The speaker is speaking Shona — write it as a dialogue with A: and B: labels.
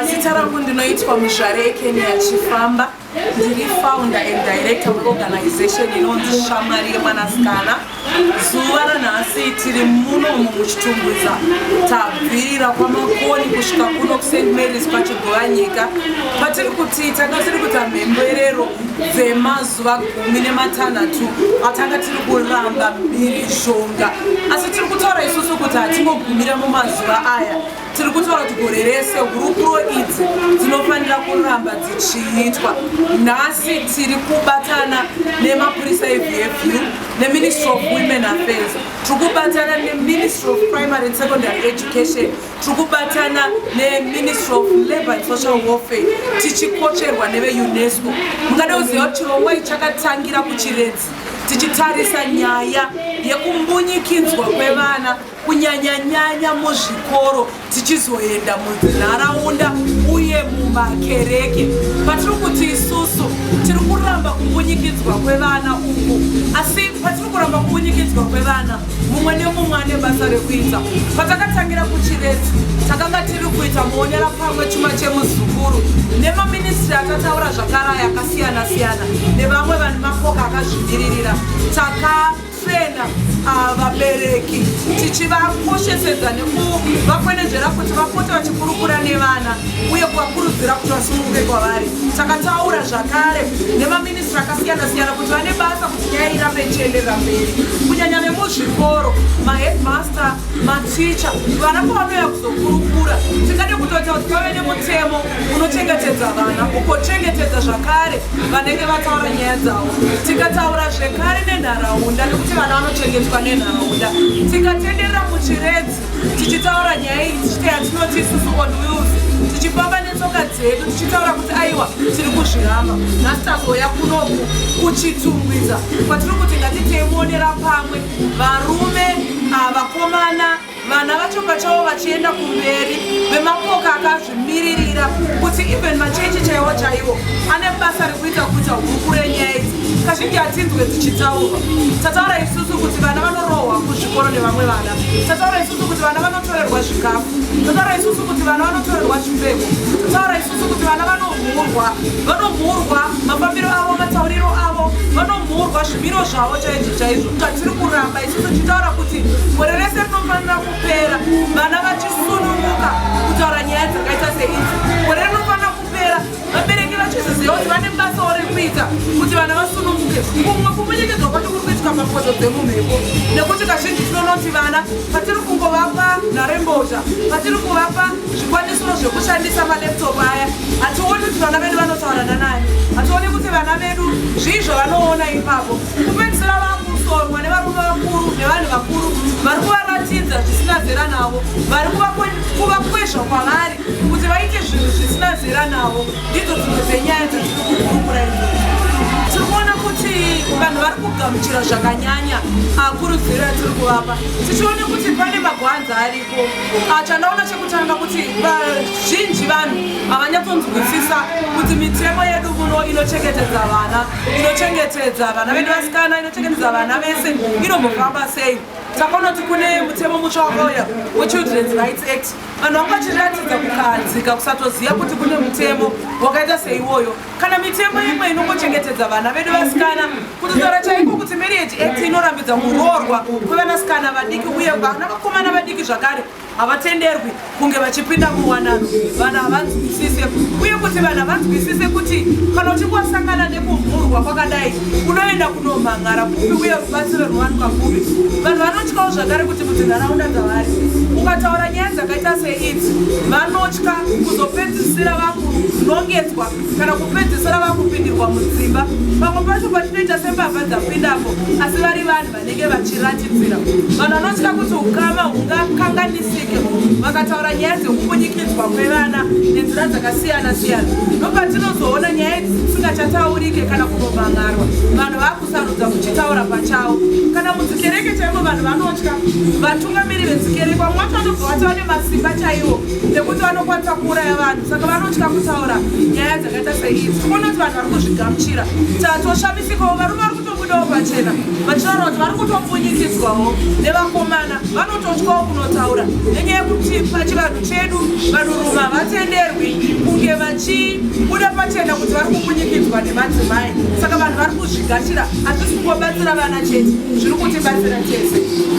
A: Zita rangu ndinoitwa Muzvare Kenya Chifamba. Ndiri founder and director weorganization inonzi Shamwari Yemwanasikana. Zuva ranhasi tiri muno muChitungwiza, tabvirira kwaMakoni kusvika kuno kuSt Mary's kwaChigovanyika, patiri kuti tanga tiri kuita mhemberero dzemazuva 16 atanga tiri kuramba mhirizhonga. Asi tiri kutaura isusu kuti hatingogumira mumazuva aya. Tiri kutaura kuti gore rese hurukuro idzi dzinofanira kuramba dzichiitwa. Nhasi tiri kubatana nemapurisa eVFU, neMinistry of Women Affairs, tiri kubatana neMinistry of Primary and Secondary Education, tiri kubatana neMinistry of Labour and Social Welfare, tichikocherwa neveUNESCO. Mungada kuziva kuti chirongwa ichi chakatangira kuChiredzi, tichitarisa nyaya yekumbunyikidzwa kwevana, kunyanyanyanya muzvikoro, tichizoenda mudzinharaunda uye mumakereke. Patiri kuti isusu tiri kuramba kumbunyikidzwa kwevana uku, asi patiri kuramba kumbunyikidzwa kwevana, mumwe nemumwe ane basa rekuita. Patakatangira kuChiredzi, takanga tiri kuita muonera pamwe chuma chemuzukuru nemaministry atataura zvakare akasiyana-siyana nevamwe vane mapoka akazvimiririra. Taka traina vabereki, tichivakoshesedza nekuvakwenenzvera kuti vapote vachikurukura nevana uye kuvakurudzira kuti vasununguke kwavari. Takataura zvakare nemaministry akasiyana-siyana kuti vane basa kuti nyaya irambe ichienderera mberi, kunyanya vemuzvikoro, maheadmaster, maticha. Vana pavanouya kuzokurukura, tingade kutoita kuti pave nemutemo unochengetedza vana, ugochengetedza zvakare vanenge vataura nyaya dzavo. Tikataura zvekare nenharaunda, nekuti vana vanochengetwa nenharaunda. Tikatenderera muChiredzi tichitaura nyaya iyi, tichiti yatinoti isusu on wheels, tichifamba netsoka dzedu tichitaura kuti aiwa, tiri kuzviramba. Nhasi tazouya kunoku kuChitungwiza, kwatiri kuti ngatiteionera pamwe varume, vakomana, vana vacho pachavo vachienda kumberi, vemapoka akazvimiririra, kuti even machechi chaiwo chaiwo ane basa rekuita, kuita hurukuro yenyaya idzi. Kazhinji hatinzwe dzichitaurwa. Tataura isusu kuti vana vanorohwa kuzvikoro nevamwe vana. Tataura isusu kuti vana vanotorerwa zvikafu. Tataura isusu kuti vana vanotorerwa zvipfeko. Tataura isusu kuti vana vanomhurwa, vanomhurwa mafambiro avo, matauriro avo, vanomhurwa zvimiro zvavo chaizvo chaizvo. Zvatiri kuramba isusu tichitaura kuti gore rese rinofanira kupera vana vachisununguka kutaura nyaya dzakaita seidzi. Gore rinofanira kupera vabereki vachizoziva kuti vane basawo rekuita kuti vana vasununguke. Kumwe kumbunyikidzwa kwacho kuri kuitika papoto dzemumhepo, nekuti kazhinji tinoona kuti vana patiri kungovapa nharembozha, patiri kuvapa zvikwanisiro zvekushandisa, malaptop aya, hationi kuti vana vedu vanotaura nanani, hationi kuti vana vedu zvii zvavanoona ipapo. Kupedzisira vakusorwa nevarume vakuru nevanhu vakuru vari kuvaratidza zvisina zera navo, vari kuvakwezva kwavari kuti vaite zvinhu zvisina zera navo. Ndidzo dzimwe dzenyaya dzatiri kukurukura idzodzo. Tiri kuona kuti vanhu vari kugamuchira zvakanyanya akurudziro yatiri kuvapa, tichiona kuti pane magwanza ariko. Chandaona chekutanga kuti vazhinji vanhu havanyatsonzwisisa kuti mitemo yedu muno inochengetedza vana, inochengetedza vana vedu vasikana, inochengetedza vana vese, inombofamba sei. Takaona kuti kune mutemo mutsva wakauya weChildren's Rights Act. Vanhu vanga vachiratidza kukahadzika, kusatoziva kuti kune mutemo wakaita seiwoyo, kana mitemo imwe inongochengetedza vana vedu vasikana. Kutitaura chaiko kuti Marriage Act inorambidza kuroorwa kwevanasikana vadiki, uye vana vakomana vadiki zvakare havatenderwi kunge vachipinda muwanano. Vanhu havanzwisise, uye kuti vanhu havanzwisise kuti kana uchinge wasangana nekumhurwa kwakadai, unoenda kunomhan'ara kupi uye rubatsiro runowanikwa kupi. Vanhu vanotyawo zvakare kuti mudzinharaunda dzavari, ukataura nyaya dzakaita seidzi, vanotya kuzopedzisira vakunongedzwa kana kupedzisira vakupindirwa mudzimba. Pamwe pacho pachinoita sembavha dzapindapo, asi vari vanhu vanenge vachiratidzira. Vanhu vanotya kuti ukama hungakanganisike vakataura nyaya dzekumbunyikidzwa kwevana nenzira dzakasiyana siyana. Ndopatinozoona nyaya idzi dzisingachataurike kana kunomhan'arwa, vanhu vakusarudza kuchitaura pachavo. Kana mudzikereke chaimo, vanhu vanotya vatungamiri vedzikereke. Vamwe vacho vanobva vati vane masimba chaiwo ekuti vanokwanisa kuuraya vanhu, saka vanotya kutaura nyaya dzakaita seidzi. Tikuona kuti vanhu vari kuzvigamuchira. Tatoshamisikawo, varume vari kutobudawo pachena vachitaura kuti vari kutombunyikidzwawo nevakomana. Vanototyawo kunotaura nenyaya yekuti pachivanhu chedu vanhurume havatenderwi. Vachibuda pachena kuti vari kumbunyikidzwa nemadzimai, saka vanhu vari kuzvigashira. Hazvisi kungobatsira vana chete, zviri kutibatsira tese.